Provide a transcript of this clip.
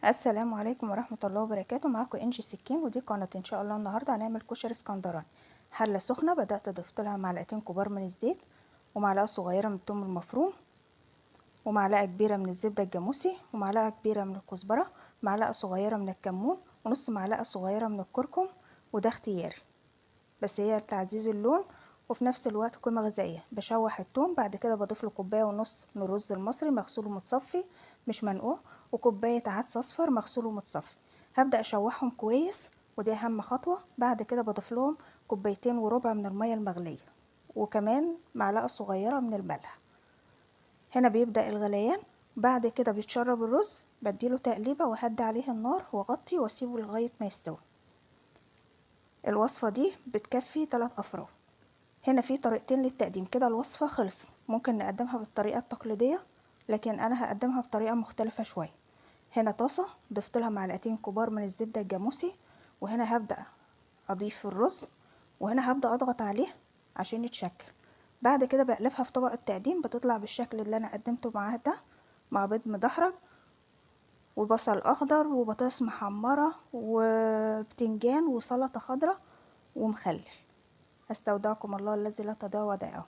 السلام عليكم ورحمة الله وبركاته. معاكم انجي سكين، ودي قناة. ان شاء الله النهاردة هنعمل كشري اسكندراني. حلة سخنة، بدأت اضفت لها معلقتين كبار من الزيت، ومعلقة صغيرة من الثوم المفروم، ومعلقة كبيرة من الزبدة الجاموسي، ومعلقة كبيرة من الكزبرة، معلقة صغيرة من الكمون، ونص معلقة صغيرة من الكركم، وده اختياري بس هي لتعزيز اللون وفي نفس الوقت قيمة غذائية. بشوح الثوم، بعد كده بضيف له كوباية ونص من الرز المصري مغسول ومتصفي مش منقوع، وكوباية عدس أصفر مغسول ومتصفي. هبدأ أشوحهم كويس، ودي أهم خطوة. بعد كده بضيف لهم كوبايتين وربع من المية المغلية، وكمان معلقة صغيرة من الملح. هنا بيبدأ الغليان. بعد كده بيتشرب الرز، بديله تقليبة وهدي عليه النار واغطي واسيبه لغاية ما يستوي. الوصفة دي بتكفي 3 أفراد. هنا في طريقتين للتقديم. كده الوصفة خلصت، ممكن نقدمها بالطريقة التقليدية، لكن أنا هقدمها بطريقة مختلفة شوية. هنا طاسة ضفت لها معلقتين كبار من الزبدة الجاموسي، وهنا هبدأ أضيف الرز، وهنا هبدأ أضغط عليه عشان يتشكل. بعد كده بقلبها في طبق التقديم، بتطلع بالشكل اللي أنا قدمته معاها ده، مع بيض مدحرج وبصل أخضر وبطاطس محمرة وبتنجان وسلطة خضراء ومخلل. استودعكم الله الذي لا تضيع ودائعه.